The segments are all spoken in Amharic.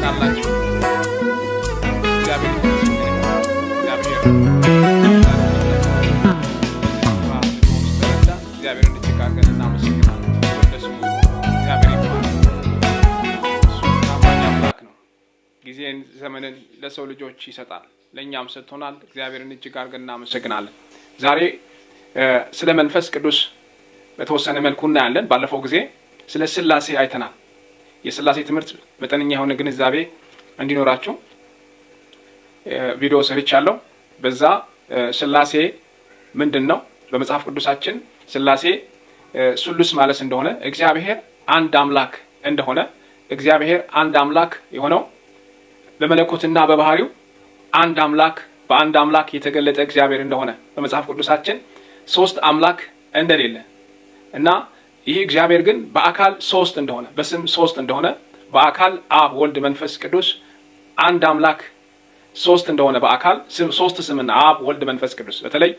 አላችሁ? እግዚአብሔር የተመሰገነ ይሁን። እግዚአብሔር ስለረዳ እግዚአብሔርን እጅግ አድርገን እናመሰግናለን። ክብር ለስሙ ይሁን። እግዚአብሔር ይባረክ። እሱ ታማኝ አምላክ ነው። ጊዜን ዘመንን ለሰው ልጆች ይሰጣል፣ ለእኛም ሰጥቶናል። እግዚአብሔርን እጅግ አድርገን እናመሰግናለን። ዛሬ ስለ መንፈስ ቅዱስ በተወሰነ መልኩ እናያለን። ባለፈው ጊዜ ስለ ሥላሴ አይተናል። የሥላሴ ትምህርት መጠነኛ የሆነ ግንዛቤ እንዲኖራችሁ ቪዲዮ ሰርቻለሁ። በዛ ሥላሴ ምንድን ነው፣ በመጽሐፍ ቅዱሳችን ሥላሴ ሥሉስ ማለት እንደሆነ፣ እግዚአብሔር አንድ አምላክ እንደሆነ፣ እግዚአብሔር አንድ አምላክ የሆነው በመለኮትና በባህሪው አንድ አምላክ፣ በአንድ አምላክ የተገለጠ እግዚአብሔር እንደሆነ፣ በመጽሐፍ ቅዱሳችን ሶስት አምላክ እንደሌለ እና ይህ እግዚአብሔር ግን በአካል ሶስት እንደሆነ፣ በስም ሶስት እንደሆነ፣ በአካል አብ፣ ወልድ፣ መንፈስ ቅዱስ አንድ አምላክ ሶስት እንደሆነ፣ በአካል ሶስት ስምና አብ፣ ወልድ፣ መንፈስ ቅዱስ፣ በተለይ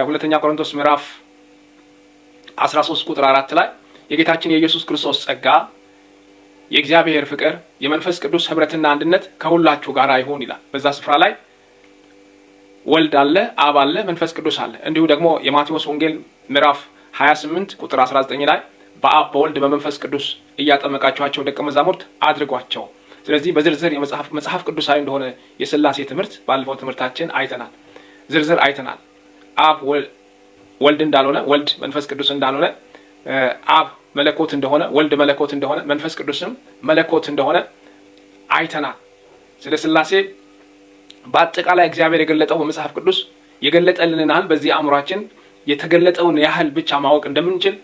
ሁለተኛ ቆሮንቶስ ምዕራፍ 13 ቁጥር 4 ላይ የጌታችን የኢየሱስ ክርስቶስ ጸጋ፣ የእግዚአብሔር ፍቅር፣ የመንፈስ ቅዱስ ህብረትና አንድነት ከሁላችሁ ጋር ይሁን ይላል። በዛ ስፍራ ላይ ወልድ አለ፣ አብ አለ፣ መንፈስ ቅዱስ አለ። እንዲሁ ደግሞ የማቴዎስ ወንጌል ምዕራፍ 28 ቁጥር 19 ላይ በአብ በወልድ በመንፈስ ቅዱስ እያጠመቃችኋቸው ደቀ መዛሙርት አድርጓቸው። ስለዚህ በዝርዝር መጽሐፍ ቅዱሳዊ እንደሆነ የሥላሴ ትምህርት ባለፈው ትምህርታችን አይተናል። ዝርዝር አይተናል። አብ ወልድ እንዳልሆነ፣ ወልድ መንፈስ ቅዱስ እንዳልሆነ፣ አብ መለኮት እንደሆነ፣ ወልድ መለኮት እንደሆነ፣ መንፈስ ቅዱስም መለኮት እንደሆነ አይተናል። ስለ ሥላሴ በአጠቃላይ እግዚአብሔር የገለጠው በመጽሐፍ ቅዱስ የገለጠልንን ያህል፣ በዚህ አእምሯችን የተገለጠውን ያህል ብቻ ማወቅ እንደምንችል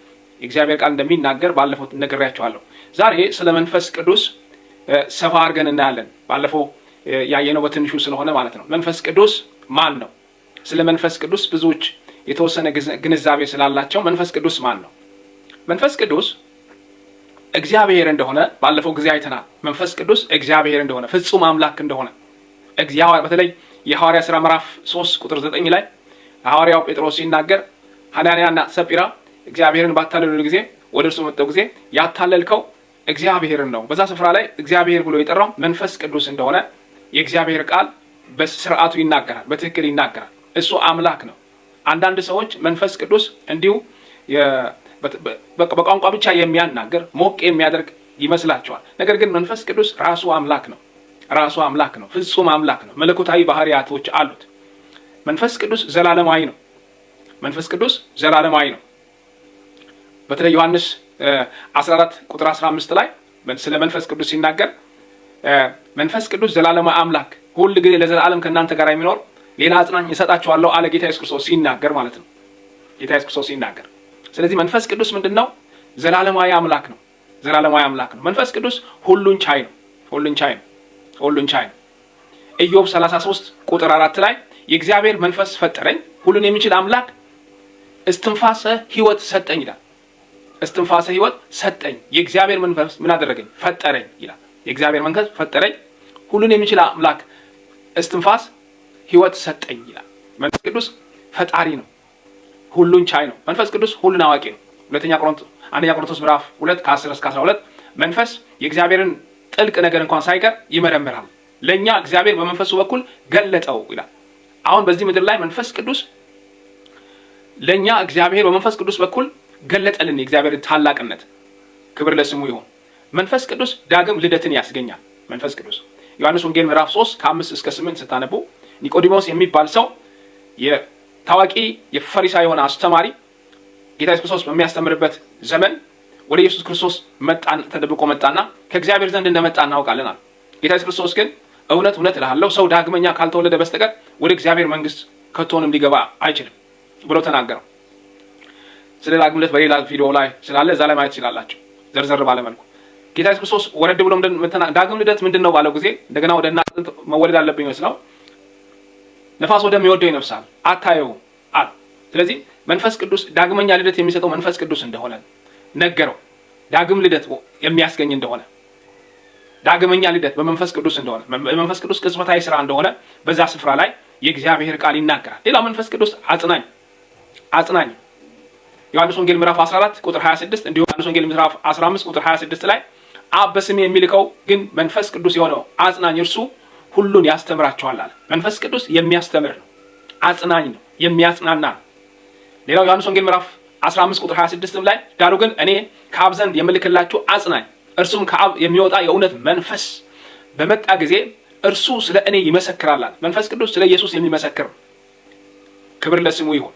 የእግዚአብሔር ቃል እንደሚናገር ባለፈው ነግሬያችኋለሁ። ዛሬ ስለ መንፈስ ቅዱስ ሰፋ አድርገን እናያለን። ባለፈው ያየነው በትንሹ ስለሆነ ማለት ነው። መንፈስ ቅዱስ ማን ነው? ስለ መንፈስ ቅዱስ ብዙዎች የተወሰነ ግንዛቤ ስላላቸው መንፈስ ቅዱስ ማን ነው? መንፈስ ቅዱስ እግዚአብሔር እንደሆነ ባለፈው ጊዜ አይተናል። መንፈስ ቅዱስ እግዚአብሔር እንደሆነ፣ ፍጹም አምላክ እንደሆነ፣ በተለይ የሐዋርያ ሥራ ምዕራፍ 3 ቁጥር 9 ላይ ሐዋርያው ጴጥሮስ ሲናገር ሐናንያና ሰጲራ እግዚአብሔርን ባታለሉ ጊዜ፣ ወደ እርሱ መጠው ጊዜ ያታለልከው እግዚአብሔርን ነው። በዛ ስፍራ ላይ እግዚአብሔር ብሎ የጠራው መንፈስ ቅዱስ እንደሆነ የእግዚአብሔር ቃል በስርዓቱ ይናገራል፣ በትክክል ይናገራል። እሱ አምላክ ነው። አንዳንድ ሰዎች መንፈስ ቅዱስ እንዲሁ በቋንቋ ብቻ የሚያናግር፣ ሞቅ የሚያደርግ ይመስላቸዋል። ነገር ግን መንፈስ ቅዱስ ራሱ አምላክ ነው። ራሱ አምላክ ነው። ፍጹም አምላክ ነው። መለኮታዊ ባህሪያቶች አሉት። መንፈስ ቅዱስ ዘላለማዊ ነው። መንፈስ ቅዱስ ዘላለማዊ ነው። በተለይ ዮሐንስ 14 ቁጥር 15 ላይ ስለ መንፈስ ቅዱስ ሲናገር መንፈስ ቅዱስ ዘላለማዊ አምላክ፣ ሁል ጊዜ ለዘላለም ከእናንተ ጋር የሚኖር ሌላ አጽናኝ እሰጣችኋለሁ አለ፣ ጌታ ኢየሱስ ክርስቶስ ሲናገር ማለት ነው። ጌታ ኢየሱስ ክርስቶስ ሲናገር። ስለዚህ መንፈስ ቅዱስ ምንድን ነው? ዘላለማዊ አምላክ ነው። ዘላለማዊ አምላክ ነው። መንፈስ ቅዱስ ሁሉን ቻይ ነው። ሁሉን ቻይ ነው። ሁሉን ቻይ ነው። ኢዮብ 33 ቁጥር 4 ላይ የእግዚአብሔር መንፈስ ፈጠረኝ፣ ሁሉን የሚችል አምላክ እስትንፋሰ ሕይወት ሰጠኝ ይላል። እስትንፋሰ ሕይወት ሰጠኝ። የእግዚአብሔር መንፈስ ምን አደረገኝ? ፈጠረኝ ይላል። የእግዚአብሔር መንፈስ ፈጠረኝ፣ ሁሉን የሚችል አምላክ እስትንፋስ ሕይወት ሰጠኝ ይላል። መንፈስ ቅዱስ ፈጣሪ ነው። ሁሉን ቻይ ነው። መንፈስ ቅዱስ ሁሉን አዋቂ ነው። ሁለተኛ ቆሮንቶስ፣ አንደኛ ቆሮንቶስ ምዕራፍ 2 ከ10 እስከ 12 መንፈስ የእግዚአብሔርን ጥልቅ ነገር እንኳን ሳይቀር ይመረምራል፣ ለእኛ እግዚአብሔር በመንፈሱ በኩል ገለጠው ይላል። አሁን በዚህ ምድር ላይ መንፈስ ቅዱስ ለእኛ እግዚአብሔር በመንፈስ ቅዱስ በኩል ገለጠልን የእግዚአብሔርን ታላቅነት። ክብር ለስሙ ይሁን። መንፈስ ቅዱስ ዳግም ልደትን ያስገኛል። መንፈስ ቅዱስ ዮሐንስ ወንጌል ምዕራፍ 3 ከ5 እስከ 8 ስታነቡ ኒቆዲሞስ የሚባል ሰው፣ ታዋቂ የፈሪሳዊ የሆነ አስተማሪ፣ ጌታ ኢየሱስ ክርስቶስ በሚያስተምርበት ዘመን ወደ ኢየሱስ ክርስቶስ መጣን፣ ተደብቆ መጣና ከእግዚአብሔር ዘንድ እንደመጣ እናውቃለን አለ። ጌታ ኢየሱስ ክርስቶስ ግን እውነት እውነት እልሃለሁ ሰው ዳግመኛ ካልተወለደ በስተቀር ወደ እግዚአብሔር መንግስት ከቶንም ሊገባ አይችልም ብሎ ተናገረው። ስለ ዳግም ልደት በሌላ ቪዲዮ ላይ ስላለ እዛ ላይ ማየት ትችላላችሁ ዘርዘር ባለ መልኩ። ጌታ ኢየሱስ ክርስቶስ ወረድ ብሎ ዳግም ልደት ምንድን ነው ባለው ጊዜ እንደገና ወደ እናት መወለድ አለብኝ ይመስለው፣ ነፋስ ወደሚወደው ይነፍሳል፣ አታየውም አለ። ስለዚህ መንፈስ ቅዱስ ዳግመኛ ልደት የሚሰጠው መንፈስ ቅዱስ እንደሆነ ነገረው። ዳግም ልደት የሚያስገኝ እንደሆነ፣ ዳግመኛ ልደት በመንፈስ ቅዱስ እንደሆነ፣ በመንፈስ ቅዱስ ቅጽበታዊ ስራ እንደሆነ በዛ ስፍራ ላይ የእግዚአብሔር ቃል ይናገራል። ሌላው መንፈስ ቅዱስ አጽናኝ፣ አጽናኝ። ዮሐንስ ወንጌል ምዕራፍ 14 ቁጥር 26 እንዲሁም ዮሐንስ ወንጌል ምዕራፍ 15 ቁጥር 26 ላይ አብ በስሜ የሚልከው ግን መንፈስ ቅዱስ የሆነው አጽናኝ እርሱ ሁሉን ያስተምራችኋል አለ። መንፈስ ቅዱስ የሚያስተምር ነው፣ አጽናኝ ነው፣ የሚያጽናና ነው። ሌላው ዮሐንስ ወንጌል ምዕራፍ 15 ቁጥር 26 ላይ ዳሩ ግን እኔ ከአብ ዘንድ የምልክላችሁ አጽናኝ እርሱም ከአብ የሚወጣ የእውነት መንፈስ በመጣ ጊዜ እርሱ ስለ እኔ ይመሰክራል አለ። መንፈስ ቅዱስ ስለ ኢየሱስ የሚመሰክር ነው። ክብር ለስሙ ይሁን።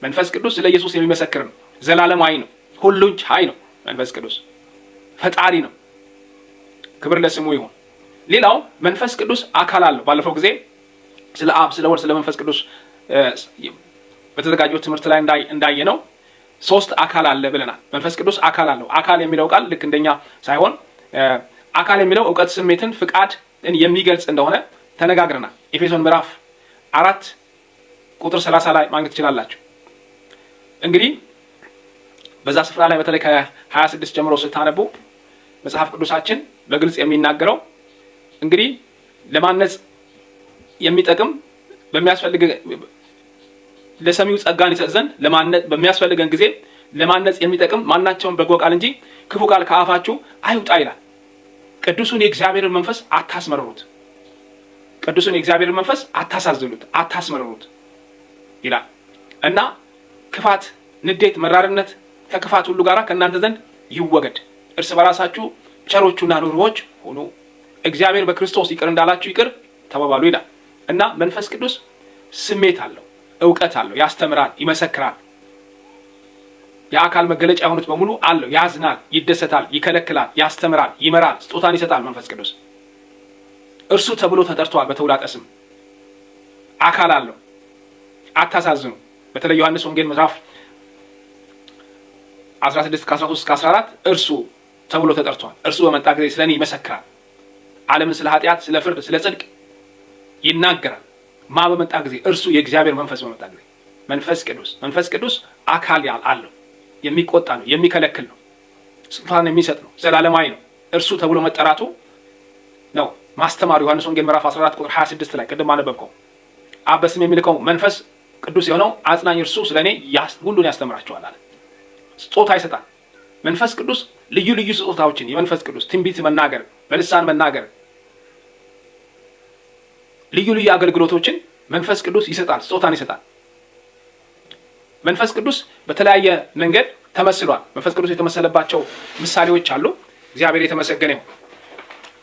መንፈስ ቅዱስ ስለ ኢየሱስ የሚመሰክር ነው። ዘላለማዊ ነው። ሁሉን ቻይ ነው። መንፈስ ቅዱስ ፈጣሪ ነው። ክብር ለስሙ ይሁን። ሌላው መንፈስ ቅዱስ አካል አለው። ባለፈው ጊዜ ስለ አብ፣ ስለ ወልድ፣ ስለ መንፈስ ቅዱስ በተዘጋጀው ትምህርት ላይ እንዳየነው ሶስት አካል አለ ብለናል። መንፈስ ቅዱስ አካል አለው። አካል የሚለው ቃል ልክ እንደኛ ሳይሆን አካል የሚለው እውቀት፣ ስሜትን፣ ፍቃድን የሚገልጽ እንደሆነ ተነጋግረናል። ኤፌሶን ምዕራፍ 4 ቁጥር 30 ላይ ማግኘት ትችላላችሁ። እንግዲህ በዛ ስፍራ ላይ በተለይ ከ26 ጀምሮ ስታነቡ መጽሐፍ ቅዱሳችን በግልጽ የሚናገረው እንግዲህ ለማነጽ የሚጠቅም በሚያስፈልግ ለሰሚው ጸጋን ይሰጥ ዘንድ ለማነጽ በሚያስፈልገን ጊዜ ለማነጽ የሚጠቅም ማናቸውን በጎ ቃል እንጂ ክፉ ቃል ከአፋችሁ አይውጣ ይላል። ቅዱሱን የእግዚአብሔርን መንፈስ አታስመርሩት፣ ቅዱሱን የእግዚአብሔርን መንፈስ አታሳዝኑት፣ አታስመርሩት ይላል እና ክፋት፣ ንዴት፣ መራርነት ከክፋት ሁሉ ጋር ከእናንተ ዘንድ ይወገድ። እርስ በራሳችሁ ቸሮቹና ርኅሩኆች ሁኑ፣ እግዚአብሔር በክርስቶስ ይቅር እንዳላችሁ ይቅር ተባባሉ ይላል እና መንፈስ ቅዱስ ስሜት አለው፣ እውቀት አለው፣ ያስተምራል፣ ይመሰክራል። የአካል መገለጫ የሆኑት በሙሉ አለው። ያዝናል፣ ይደሰታል፣ ይከለክላል፣ ያስተምራል፣ ይመራል፣ ስጦታን ይሰጣል። መንፈስ ቅዱስ እርሱ ተብሎ ተጠርቷል በተውላጠ ስም። አካል አለው። አታሳዝኑ። በተለይ ዮሐንስ ወንጌል ምዕራፍ 16 ከ13 እስከ 14 እርሱ ተብሎ ተጠርቷል። እርሱ በመጣ ጊዜ ስለ እኔ ይመሰክራል፣ ዓለምን ስለ ኃጢአት፣ ስለ ፍርድ፣ ስለ ጽድቅ ይናገራል። ማ በመጣ ጊዜ? እርሱ የእግዚአብሔር መንፈስ በመጣ ጊዜ መንፈስ ቅዱስ። መንፈስ ቅዱስ አካል አለው። የሚቆጣ ነው፣ የሚከለክል ነው፣ ስጦታን የሚሰጥ ነው፣ ዘላለማዊ ነው። እርሱ ተብሎ መጠራቱ ነው ማስተማሩ። ዮሐንስ ወንጌል ምዕራፍ 14 ቁጥር 26 ላይ ቅድም አነበብከው። አብ በስሜ የሚልከው መንፈስ ቅዱስ የሆነው አጽናኝ እርሱ ስለ እኔ ሁሉን ያስተምራችኋል አለ። ስጦታ ይሰጣል። መንፈስ ቅዱስ ልዩ ልዩ ስጦታዎችን የመንፈስ ቅዱስ ትንቢት መናገር፣ በልሳን መናገር፣ ልዩ ልዩ አገልግሎቶችን መንፈስ ቅዱስ ይሰጣል፣ ስጦታን ይሰጣል። መንፈስ ቅዱስ በተለያየ መንገድ ተመስሏል። መንፈስ ቅዱስ የተመሰለባቸው ምሳሌዎች አሉ። እግዚአብሔር የተመሰገነ ይሁን።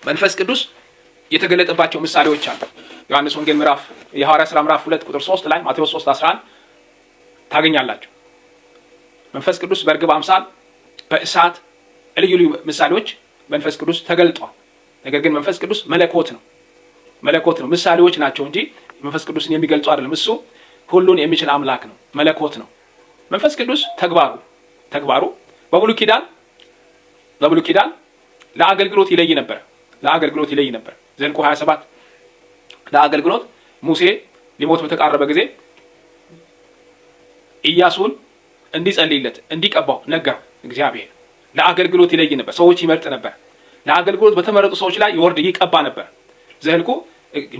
መንፈስ ቅዱስ የተገለጠባቸው ምሳሌዎች አሉ። ዮሐንስ ወንጌል ምዕራፍ የሐዋርያት ሥራ ምዕራፍ 2 ቁጥር 3 ላይ ማቴዎስ 3 11 ታገኛላችሁ። መንፈስ ቅዱስ በእርግብ አምሳል፣ በእሳት፣ ልዩ ልዩ ምሳሌዎች መንፈስ ቅዱስ ተገልጧል። ነገር ግን መንፈስ ቅዱስ መለኮት ነው። መለኮት ነው። ምሳሌዎች ናቸው እንጂ መንፈስ ቅዱስን የሚገልጹ አይደለም። እሱ ሁሉን የሚችል አምላክ ነው። መለኮት ነው። መንፈስ ቅዱስ ተግባሩ በብሉይ ኪዳን ለአገልግሎት ይለይ ነበር። ለአገልግሎት ይለይ ነበር። ዘኍልቍ 27 ለአገልግሎት ሙሴ ሊሞት በተቃረበ ጊዜ ኢያሱን እንዲጸልይለት እንዲቀባው ነገረው እግዚአብሔር። ለአገልግሎት ይለይ ነበር። ሰዎች ይመርጥ ነበር። ለአገልግሎት በተመረጡ ሰዎች ላይ ይወርድ ይቀባ ነበር። ዘኍልቍ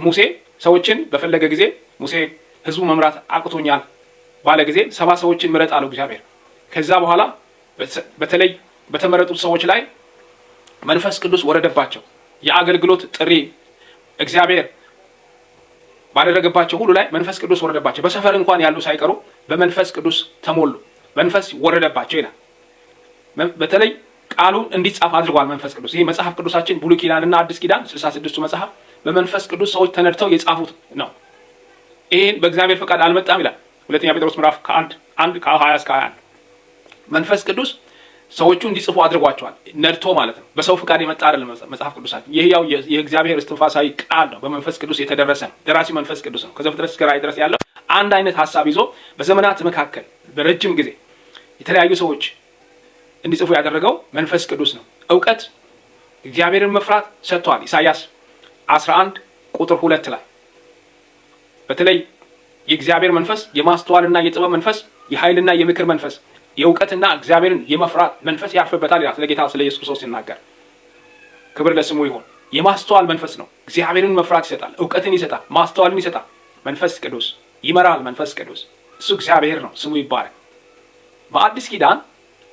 ሙሴ ሰዎችን በፈለገ ጊዜ ሙሴ ህዝቡ መምራት አቅቶኛል ባለ ጊዜ 70 ሰዎችን ምረጥ አለው እግዚአብሔር። ከዛ በኋላ በተለይ በተመረጡት ሰዎች ላይ መንፈስ ቅዱስ ወረደባቸው። የአገልግሎት ጥሪ እግዚአብሔር ባደረገባቸው ሁሉ ላይ መንፈስ ቅዱስ ወረደባቸው። በሰፈር እንኳን ያሉ ሳይቀሩ በመንፈስ ቅዱስ ተሞሉ። መንፈስ ወረደባቸው ይላል። በተለይ ቃሉን እንዲጻፍ አድርጓል መንፈስ ቅዱስ። ይህ መጽሐፍ ቅዱሳችን ብሉይ ኪዳንና አዲስ ኪዳን 66ቱ መጽሐፍ በመንፈስ ቅዱስ ሰዎች ተነድተው የጻፉት ነው። ይህን በእግዚአብሔር ፈቃድ አልመጣም ይላል ሁለተኛ ጴጥሮስ ምዕራፍ ከአንድ አንድ ከ20 እስከ 21 መንፈስ ቅዱስ ሰዎቹ እንዲጽፉ አድርጓቸዋል። ነድቶ ማለት ነው። በሰው ፍቃድ የመጣ አይደለም መጽሐፍ ቅዱሳችን። ይህ ያው የእግዚአብሔር እስትንፋሳዊ ቃል ነው። በመንፈስ ቅዱስ የተደረሰ ነው። ደራሲ መንፈስ ቅዱስ ነው። ከዘፍጥረት እስከ ራእይ ድረስ ያለው አንድ አይነት ሀሳብ ይዞ በዘመናት መካከል በረጅም ጊዜ የተለያዩ ሰዎች እንዲጽፉ ያደረገው መንፈስ ቅዱስ ነው። እውቀት እግዚአብሔርን መፍራት ሰጥቷል። ኢሳይያስ 11 ቁጥር 2 ላይ በተለይ የእግዚአብሔር መንፈስ የማስተዋልና የጥበብ መንፈስ፣ የኃይልና የምክር መንፈስ፣ የእውቀትና እግዚአብሔርን የመፍራት መንፈስ ያርፍበታል ይላል ስለ ጌታ ስለ ኢየሱስ ክርስቶስ ሲናገር። ክብር ለስሙ ይሁን። የማስተዋል መንፈስ ነው። እግዚአብሔርን መፍራት ይሰጣል፣ እውቀትን ይሰጣል፣ ማስተዋልን ይሰጣል። መንፈስ ቅዱስ ይመራል። መንፈስ ቅዱስ እሱ እግዚአብሔር ነው፣ ስሙ ይባረክ። በአዲስ ኪዳን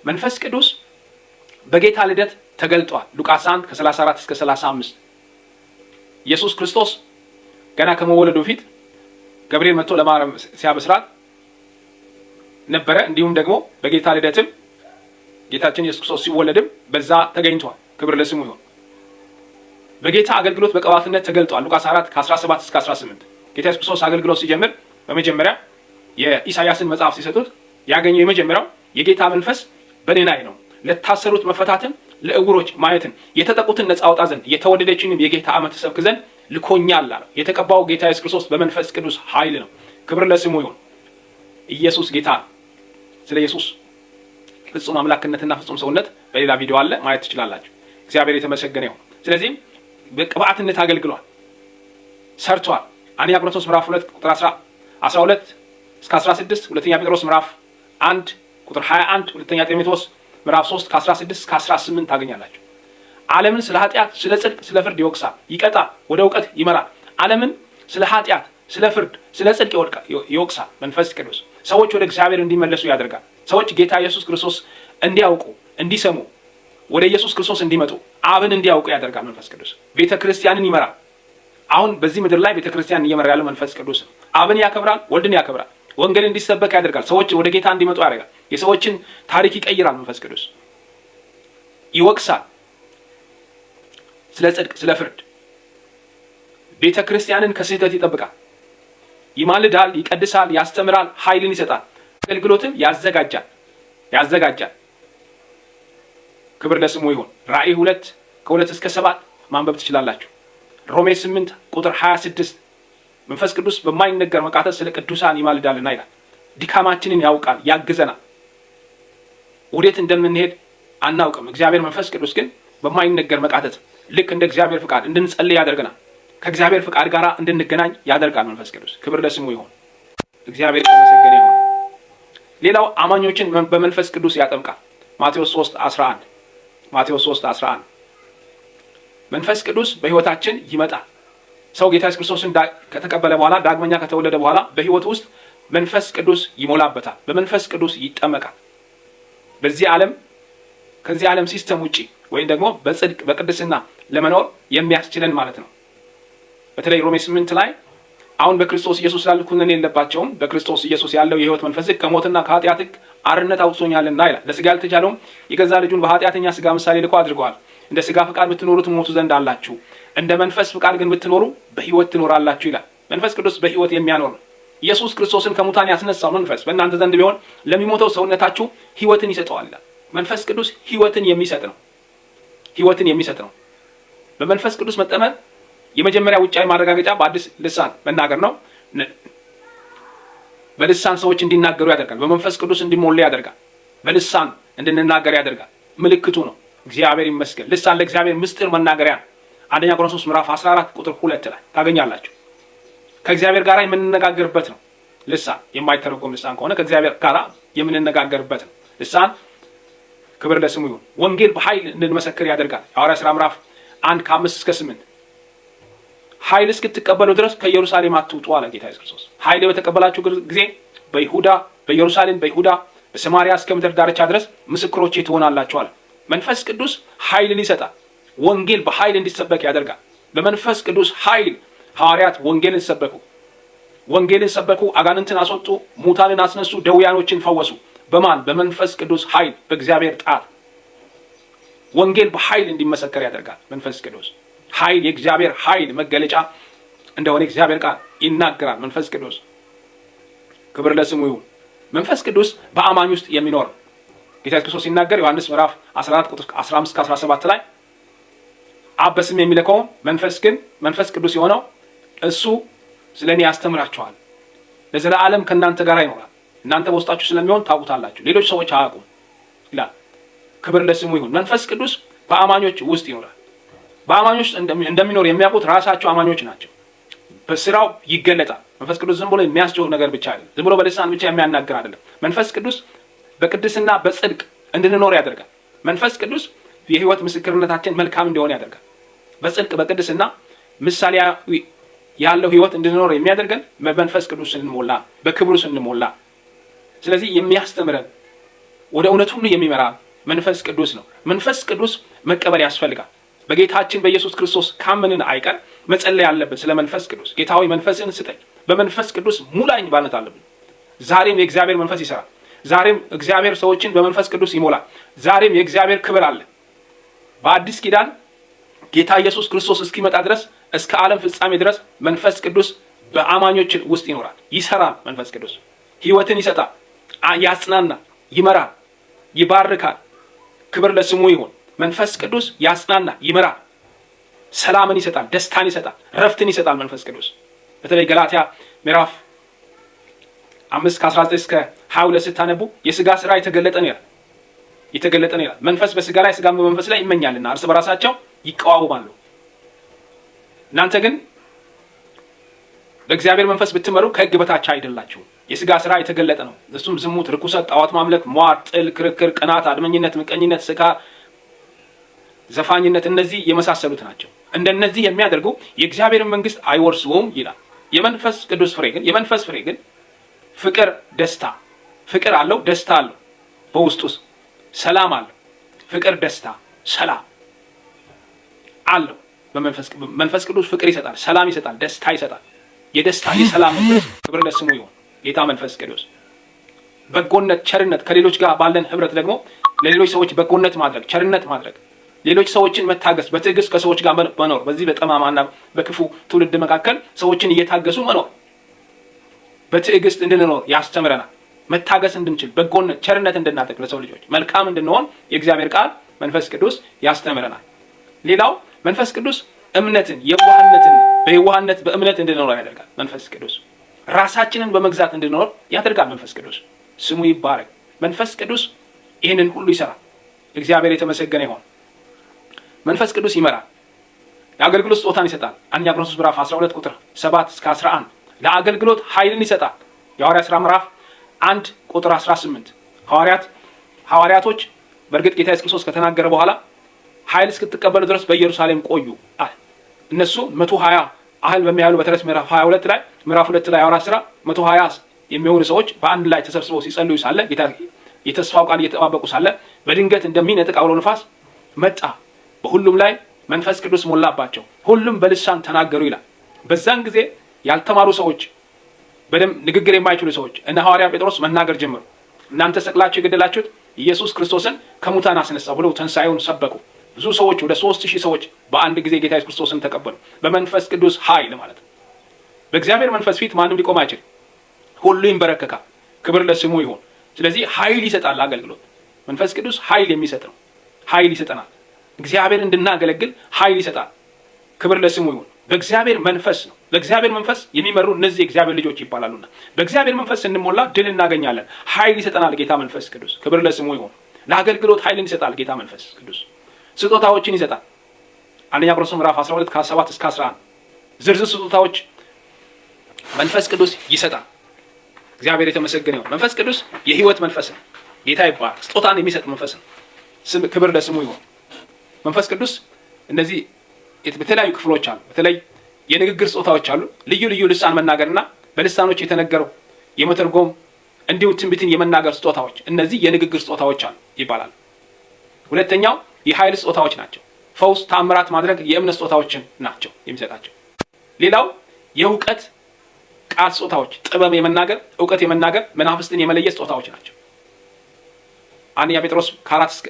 መንፈስ ቅዱስ በጌታ ልደት ተገልጧል። ሉቃስ 1 ከ34 እስከ 35 ኢየሱስ ክርስቶስ ገና ከመወለዱ በፊት ገብርኤል መጥቶ ለማርያም ሲያበስራት ነበረ። እንዲሁም ደግሞ በጌታ ልደትም ጌታችን ኢየሱስ ክርስቶስ ሲወለድም በዛ ተገኝቷል። ክብር ለስሙ ይሁን። በጌታ አገልግሎት በቅባትነት ተገልጧል። ሉቃስ 4 ከ17 እስከ 18 ጌታ ኢየሱስ ክርስቶስ አገልግሎት ሲጀምር በመጀመሪያ የኢሳያስን መጽሐፍ ሲሰጡት ያገኘው የመጀመሪያው የጌታ መንፈስ በእኔ ላይ ነው፣ ለታሰሩት መፈታትን፣ ለዕውሮች ማየትን፣ የተጠቁትን ነፃ አወጣ ዘንድ፣ የተወደደችንም የጌታ ዓመት እሰብክ ዘንድ ልኮኛል አለው። የተቀባው ጌታ ኢየሱስ ክርስቶስ በመንፈስ ቅዱስ ኃይል ነው። ክብር ለስሙ ይሁን። ኢየሱስ ጌታ ነው። ስለ ኢየሱስ ፍጹም አምላክነትና ፍጹም ሰውነት በሌላ ቪዲዮ አለ፣ ማየት ትችላላችሁ። እግዚአብሔር የተመሰገነ ይሁን። ስለዚህም በቅብዓትነት አገልግሏል፣ ሰርቷል። አንደኛ ቆሮንቶስ ምዕራፍ 2 ቁጥር 12 እስከ 16፣ ሁለተኛ ጴጥሮስ ምዕራፍ 1 ቁጥር 21፣ ሁለተኛ ጢሞቴዎስ ምዕራፍ 3 ከ16 እስከ 18 ታገኛላችሁ። ዓለምን ስለ ኃጢአት፣ ስለ ጽድቅ፣ ስለ ፍርድ ይወቅሳል፣ ይቀጣል፣ ወደ እውቀት ይመራል። ዓለምን ስለ ኃጢአት፣ ስለ ፍርድ፣ ስለ ጽድቅ ይወቅሳል። መንፈስ ቅዱስ ሰዎች ወደ እግዚአብሔር እንዲመለሱ ያደርጋል። ሰዎች ጌታ ኢየሱስ ክርስቶስ እንዲያውቁ፣ እንዲሰሙ፣ ወደ ኢየሱስ ክርስቶስ እንዲመጡ፣ አብን እንዲያውቁ ያደርጋል። መንፈስ ቅዱስ ቤተ ክርስቲያንን ይመራል። አሁን በዚህ ምድር ላይ ቤተ ክርስቲያንን እየመራ ያለው መንፈስ ቅዱስ ነው። አብን ያከብራል፣ ወልድን ያከብራል። ወንጌል እንዲሰበክ ያደርጋል። ሰዎች ወደ ጌታ እንዲመጡ ያደርጋል። የሰዎችን ታሪክ ይቀይራል። መንፈስ ቅዱስ ይወቅሳል፣ ስለ ጽድቅ፣ ስለ ፍርድ። ቤተ ክርስቲያንን ከስህተት ይጠብቃል። ይማልዳል፣ ይቀድሳል፣ ያስተምራል፣ ኃይልን ይሰጣል፣ አገልግሎትን ያዘጋጃል። ክብር ለስሙ ይሁን። ራእይ 2 ከ2 እስከ 7 ማንበብ ትችላላችሁ። ሮሜ 8 ቁጥር 26 መንፈስ ቅዱስ በማይነገር መቃተት ስለ ቅዱሳን ይማልዳልና ይላል። ድካማችንን ያውቃል፣ ያግዘናል። ወዴት እንደምንሄድ አናውቅም። እግዚአብሔር መንፈስ ቅዱስ ግን በማይነገር መቃተት ልክ እንደ እግዚአብሔር ፍቃድ እንድንጸልይ ያደርገናል። ከእግዚአብሔር ፍቃድ ጋር እንድንገናኝ ያደርጋል መንፈስ ቅዱስ። ክብር ለስሙ ይሁን። እግዚአብሔር የተመሰገነ ይሁን። ሌላው አማኞችን በመንፈስ ቅዱስ ያጠምቃል። ማቴዎስ 3:11 ማቴዎስ 3:11 መንፈስ ቅዱስ በሕይወታችን ይመጣል። ሰው ጌታ ኢየሱስ ክርስቶስን ከተቀበለ በኋላ፣ ዳግመኛ ከተወለደ በኋላ በሕይወቱ ውስጥ መንፈስ ቅዱስ ይሞላበታል። በመንፈስ ቅዱስ ይጠመቃል። በዚህ ዓለም ከዚህ ዓለም system ውጪ ወይም ደግሞ በጽድቅ በቅድስና ለመኖር የሚያስችለን ማለት ነው። በተለይ ሮሜ 8 ላይ አሁን በክርስቶስ ኢየሱስ ላሉት ኩነኔ የለባቸውም፣ በክርስቶስ ኢየሱስ ያለው የሕይወት መንፈስ ሕግ ከሞትና ከኃጢአት ሕግ አርነት አውጥቶኛልና ይላል። ለሥጋ ያልተቻለውም የገዛ ልጁን በኃጢአተኛ ሥጋ ምሳሌ ልኮ አድርገዋል። እንደ ሥጋ ፍቃድ ብትኖሩ ትሞቱ ዘንድ አላችሁ፣ እንደ መንፈስ ፍቃድ ግን ብትኖሩ በሕይወት ትኖራላችሁ ይላል። መንፈስ ቅዱስ በሕይወት የሚያኖር ነው። ኢየሱስ ክርስቶስን ከሙታን ያስነሳው መንፈስ በእናንተ ዘንድ ቢሆን ለሚሞተው ሰውነታችሁ ሕይወትን ይሰጠዋል ይላል። መንፈስ ቅዱስ ሕይወትን የሚሰጥ ነው። ሕይወትን የሚሰጥ ነው። በመንፈስ ቅዱስ መጠመቅ የመጀመሪያ ውጫዊ ማረጋገጫ በአዲስ ልሳን መናገር ነው። በልሳን ሰዎች እንዲናገሩ ያደርጋል። በመንፈስ ቅዱስ እንዲሞሉ ያደርጋል። በልሳን እንድንናገር ያደርጋል። ምልክቱ ነው። እግዚአብሔር ይመስገን። ልሳን ለእግዚአብሔር ምስጢር መናገሪያ ነው። አንደኛ ቆሮንቶስ ምዕራፍ 14 ቁጥር 2 ላይ ታገኛላችሁ። ከእግዚአብሔር ጋር የምንነጋገርበት ነው። ልሳን የማይተረጎም ልሳን ከሆነ ከእግዚአብሔር ጋር የምንነጋገርበት ነው። ልሳን ክብር ለስሙ ይሁን። ወንጌል በኃይል እንድንመሰክር ያደርጋል። የሐዋርያት ሥራ ምዕራፍ 1 ከ5 እስከ 8 ኃይል እስክትቀበሉ ድረስ ከኢየሩሳሌም አትውጡ አለ ጌታ ኢየሱስ ክርስቶስ። ኃይል በተቀበላችሁ ጊዜ በይሁዳ፣ በኢየሩሳሌም፣ በይሁዳ፣ በሰማርያ እስከ ምድር ዳርቻ ድረስ ምስክሮቼ ትሆናላችሁ አለ። መንፈስ ቅዱስ ኃይልን ይሰጣል። ወንጌል በኃይል እንዲሰበክ ያደርጋል። በመንፈስ ቅዱስ ኃይል ሐዋርያት ወንጌልን ሰበኩ። ወንጌልን ሰበኩ፣ አጋንንትን አስወጡ፣ ሙታንን አስነሱ፣ ደውያኖችን ፈወሱ። በማን? በመንፈስ ቅዱስ ኃይል፣ በእግዚአብሔር ጣት። ወንጌል በኃይል እንዲመሰከር ያደርጋል። መንፈስ ቅዱስ ኃይል የእግዚአብሔር ኃይል መገለጫ እንደሆነ እግዚአብሔር ቃል ይናገራል። መንፈስ ቅዱስ ክብር ለስሙ ይሁን። መንፈስ ቅዱስ በአማኝ ውስጥ የሚኖር ጌታ ኢየሱስ ክርስቶስ ሲናገር ዮሐንስ ምዕራፍ 14 ቁጥር 15 17 ላይ አብ በስሜ የሚልከው መንፈስ ግን መንፈስ ቅዱስ የሆነው እሱ ስለ እኔ ያስተምራችኋል፣ ለዘላለም ከእናንተ ጋር ይኖራል፣ እናንተ በውስጣችሁ ስለሚሆን ታውቁታላችሁ፣ ሌሎች ሰዎች አያውቁም ይላል። ክብር ለስሙ ይሁን። መንፈስ ቅዱስ በአማኞች ውስጥ ይኖራል። በአማኞች እንደሚኖር የሚያውቁት ራሳቸው አማኞች ናቸው። በስራው ይገለጣል። መንፈስ ቅዱስ ዝም ብሎ የሚያስጮህ ነገር ብቻ አይደለም። ዝም ብሎ በልሳን ብቻ የሚያናግር አይደለም። መንፈስ ቅዱስ በቅድስና በጽድቅ እንድንኖር ያደርጋል። መንፈስ ቅዱስ የህይወት ምስክርነታችን መልካም እንዲሆን ያደርጋል። በጽድቅ በቅድስና ምሳሌያዊ ያለው ህይወት እንድንኖር የሚያደርገን በመንፈስ ቅዱስ ስንሞላ፣ በክብሩ ስንሞላ። ስለዚህ የሚያስተምረን፣ ወደ እውነት ሁሉ የሚመራ፣ መንፈስ ቅዱስ ነው። መንፈስ ቅዱስ መቀበል ያስፈልጋል። በጌታችን በኢየሱስ ክርስቶስ ካመንን አይቀር መጸለይ አለብን ስለ መንፈስ ቅዱስ። ጌታ ሆይ መንፈስን ስጠኝ፣ በመንፈስ ቅዱስ ሙላኝ ማለት አለብን። ዛሬም የእግዚአብሔር መንፈስ ይሰራል። ዛሬም እግዚአብሔር ሰዎችን በመንፈስ ቅዱስ ይሞላል። ዛሬም የእግዚአብሔር ክብር አለ። በአዲስ ኪዳን ጌታ ኢየሱስ ክርስቶስ እስኪመጣ ድረስ፣ እስከ ዓለም ፍጻሜ ድረስ መንፈስ ቅዱስ በአማኞች ውስጥ ይኖራል፣ ይሰራል። መንፈስ ቅዱስ ሕይወትን ይሰጣል፣ ያጽናናል፣ ይመራል፣ ይባርካል። ክብር ለስሙ ይሁን። መንፈስ ቅዱስ ያጽናናል፣ ይመራል፣ ሰላምን ይሰጣል፣ ደስታን ይሰጣል፣ ረፍትን ይሰጣል። መንፈስ ቅዱስ በተለይ ገላትያ ምዕራፍ 5 ከ19 እስከ 22 ስታነቡ የስጋ ስራ የተገለጠ ነው ይላል፣ የተገለጠ ነው ይላል። መንፈስ በስጋ ላይ፣ ስጋ በመንፈስ ላይ ይመኛልና እርስ በራሳቸው ይቃወማሉ። እናንተ ግን በእግዚአብሔር መንፈስ ብትመሩ ከሕግ በታች አይደላችሁም። የስጋ ስራ የተገለጠ ነው። እሱም ዝሙት፣ ርኩሰት፣ ጣዖት ማምለክ፣ ሟር፣ ጥል፣ ክርክር፣ ቅናት፣ አድመኝነት፣ ምቀኝነት፣ ስካር፣ ዘፋኝነት፣ እነዚህ የመሳሰሉት ናቸው። እንደነዚህ የሚያደርጉ የእግዚአብሔርን መንግስት አይወርሱም ይላል። የመንፈስ ቅዱስ ፍሬ ግን፣ የመንፈስ ፍሬ ግን ፍቅር፣ ደስታ፣ ፍቅር አለው፣ ደስታ አለው፣ በውስጡ ሰላም አለው። ፍቅር፣ ደስታ፣ ሰላም አለው። በመንፈስ መንፈስ ቅዱስ ፍቅር ይሰጣል፣ ሰላም ይሰጣል፣ ደስታ ይሰጣል። የደስታ የሰላም መንፈስ፣ ክብር ለስሙ ይሁን። ጌታ መንፈስ ቅዱስ በጎነት፣ ቸርነት፣ ከሌሎች ጋር ባለን ህብረት ደግሞ ለሌሎች ሰዎች በጎነት ማድረግ፣ ቸርነት ማድረግ፣ ሌሎች ሰዎችን መታገስ፣ በትዕግስት ከሰዎች ጋር መኖር፣ በዚህ በጠማማና በክፉ ትውልድ መካከል ሰዎችን እየታገሱ መኖር፣ በትዕግስት እንድንኖር ያስተምረናል። መታገስ እንድንችል፣ በጎነት፣ ቸርነት እንድናደርግ፣ ለሰው ልጆች መልካም እንድንሆን የእግዚአብሔር ቃል መንፈስ ቅዱስ ያስተምረናል። ሌላው መንፈስ ቅዱስ እምነትን፣ የዋህነትን፣ በየዋህነት በእምነት እንድንኖር ያደርጋል። መንፈስ ቅዱስ ራሳችንን በመግዛት እንድንኖር ያደርጋል። መንፈስ ቅዱስ ስሙ ይባረክ። መንፈስ ቅዱስ ይህንን ሁሉ ይሰራል። እግዚአብሔር የተመሰገነ ይሆን። መንፈስ ቅዱስ ይመራል። የአገልግሎት ስጦታን ይሰጣል። አንደኛ ቆሮንቶስ ምዕራፍ 12 ቁጥር 7 እስከ 11። ለአገልግሎት ኃይልን ይሰጣል። የሐዋርያት ሥራ ምዕራፍ 1 ቁጥር 18። ሐዋርያቶች በእርግጥ ጌታ ኢየሱስ ክርስቶስ ከተናገረ በኋላ ኃይል እስክትቀበሉ ድረስ በኢየሩሳሌም ቆዩ አለ። እነሱ 120 አህል በሚያህሉ በተለይ ምዕራፍ 22 ላይ፣ ምዕራፍ 2 ላይ ሐዋርያት ሥራ 120 የሚሆኑ ሰዎች በአንድ ላይ ተሰብስበው ሲጸልዩ ሳለ፣ ጌታ የተስፋው ቃል እየተጠባበቁ ሳለ በድንገት እንደሚነጥቅ አውሎ ንፋስ መጣ። በሁሉም ላይ መንፈስ ቅዱስ ሞላባቸው፣ ሁሉም በልሳን ተናገሩ ይላል። በዛን ጊዜ ያልተማሩ ሰዎች፣ በደንብ ንግግር የማይችሉ ሰዎች እነ ሐዋርያ ጴጥሮስ መናገር ጀመሩ። እናንተ ሰቅላችሁ የገደላችሁት ኢየሱስ ክርስቶስን ከሙታን አስነሳ ብለው ትንሣኤውን ሰበኩ። ብዙ ሰዎች፣ ወደ 3000 ሰዎች በአንድ ጊዜ ጌታ ኢየሱስ ክርስቶስን ተቀበሉ። በመንፈስ ቅዱስ ኃይል ማለት ነው። በእግዚአብሔር መንፈስ ፊት ማንም ሊቆም አይችልም። ሁሉ ይንበረከካል። ክብር ለስሙ ይሁን። ስለዚህ ኃይል ይሰጣል አገልግሎት። መንፈስ ቅዱስ ኃይል የሚሰጥ ነው። ኃይል ይሰጠናል። እግዚአብሔር እንድናገለግል ኃይል ይሰጣል። ክብር ለስሙ ይሁን። በእግዚአብሔር መንፈስ ነው። በእግዚአብሔር መንፈስ የሚመሩ እነዚህ የእግዚአብሔር ልጆች ይባላሉና በእግዚአብሔር መንፈስ ስንሞላ ድል እናገኛለን። ኃይል ይሰጠናል ጌታ መንፈስ ቅዱስ። ክብር ለስሙ ይሁን። ለአገልግሎት ኃይልን ይሰጣል ጌታ መንፈስ ቅዱስ። ስጦታዎችን ይሰጣል። አንደኛ ቆሮንቶስ ምዕራፍ 12 ከ7 እስከ 11 ዝርዝር ስጦታዎች መንፈስ ቅዱስ ይሰጣል። እግዚአብሔር የተመሰገነ ይሁን። መንፈስ ቅዱስ የህይወት መንፈስ ነው። ጌታ ይባረክ። ስጦታን የሚሰጥ መንፈስ ነው። ስም ክብር ለስሙ ይሁን። መንፈስ ቅዱስ እነዚህ በተለያዩ ክፍሎች አሉ። በተለይ የንግግር ስጦታዎች አሉ። ልዩ ልዩ ልሳን መናገርና በልሳኖች የተነገረው የመተርጎም እንዲሁም ትንቢትን የመናገር ስጦታዎች፣ እነዚህ የንግግር ስጦታዎች አሉ ይባላል። ሁለተኛው የኃይል ስጦታዎች ናቸው። ፈውስ፣ ተአምራት ማድረግ የእምነት ስጦታዎችን ናቸው የሚሰጣቸው። ሌላው የእውቀት ቃል ስጦታዎች፣ ጥበብ የመናገር፣ እውቀት የመናገር፣ መናፍስትን የመለየት ስጦታዎች ናቸው። አንደኛ ጴጥሮስ ከ4 እስከ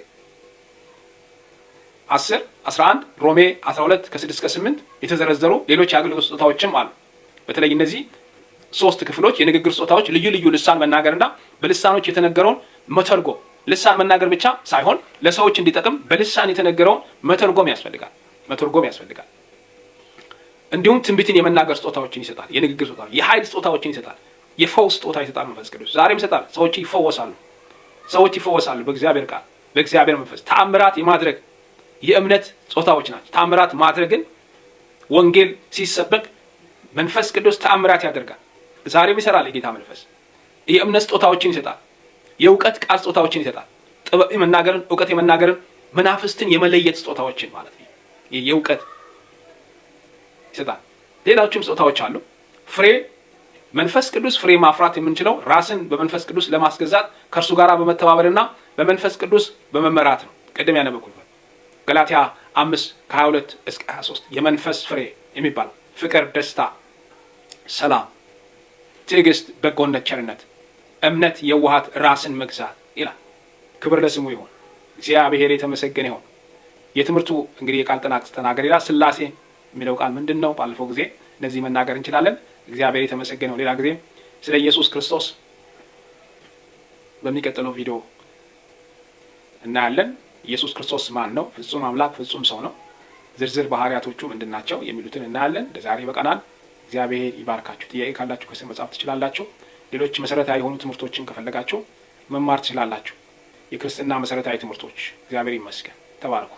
10፣ 11፣ ሮሜ 12 ከ6 እስከ 8 የተዘረዘሩ ሌሎች የአገልግሎት ስጦታዎችም አሉ። በተለይ እነዚህ ሶስት ክፍሎች የንግግር ስጦታዎች፣ ልዩ ልዩ ልሳን መናገርና በልሳኖች የተነገረውን መተርጎም፣ ልሳን መናገር ብቻ ሳይሆን ለሰዎች እንዲጠቅም በልሳን የተነገረውን መተርጎም ያስፈልጋል። መተርጎም ያስፈልጋል። እንዲሁም ትንቢትን የመናገር ስጦታዎችን ይሰጣል። የንግግር ስጦታ፣ የኃይል ስጦታዎችን ይሰጣል። የፈውስ ስጦታ ይሰጣል። መንፈስ ቅዱስ ዛሬም ይሰጣል። ሰዎች ይፈወሳሉ። ሰዎች ይፈወሳሉ በእግዚአብሔር ቃል፣ በእግዚአብሔር መንፈስ። ተአምራት የማድረግ የእምነት ስጦታዎች ናቸው። ተአምራት ማድረግን ወንጌል ሲሰበክ መንፈስ ቅዱስ ተአምራት ያደርጋል። ዛሬም ይሰራል የጌታ መንፈስ። የእምነት ስጦታዎችን ይሰጣል። የእውቀት ቃል ስጦታዎችን ይሰጣል። ጥበብ የመናገርን፣ እውቀት የመናገርን፣ መናፍስትን የመለየት ስጦታዎችን ማለት ነው። የእውቀት ይሰጣል። ሌሎችም ስጦታዎች አሉ። ፍሬ፣ መንፈስ ቅዱስ ፍሬ ማፍራት የምንችለው ራስን በመንፈስ ቅዱስ ለማስገዛት ከእርሱ ጋር በመተባበርና በመንፈስ ቅዱስ በመመራት ነው። ቅድም ያነበብኩት ገላትያ 5 ከ22 እስከ 23 የመንፈስ ፍሬ የሚባለው ፍቅር፣ ደስታ፣ ሰላም፣ ትዕግስት፣ በጎነት፣ ቸርነት፣ እምነት፣ የዋሃት፣ ራስን መግዛት ይላል። ክብር ለስሙ ይሁን። እግዚአብሔር የተመሰገነ ይሁን። የትምህርቱ እንግዲህ የቃል ጥናት ተናገር ይላል። ስላሴ የሚለው ቃል ምንድን ነው? ባለፈው ጊዜ እነዚህ መናገር እንችላለን። እግዚአብሔር የተመሰገነ ይሁን። ሌላ ጊዜ ስለ ኢየሱስ ክርስቶስ በሚቀጥለው ቪዲዮ እናያለን። ኢየሱስ ክርስቶስ ማን ነው? ፍጹም አምላክ ፍጹም ሰው ነው። ዝርዝር ባህሪያቶቹ ምንድን ናቸው? የሚሉትን እናያለን። ለዛሬ ይበቃናል። እግዚአብሔር ይባርካችሁ። ጥያቄ ካላችሁ ከስር መጻፍ ትችላላችሁ። ሌሎች መሰረታዊ የሆኑ ትምህርቶችን ከፈለጋችሁ መማር ትችላላችሁ። የክርስትና መሰረታዊ ትምህርቶች። እግዚአብሔር ይመስገን። ተባረኩ።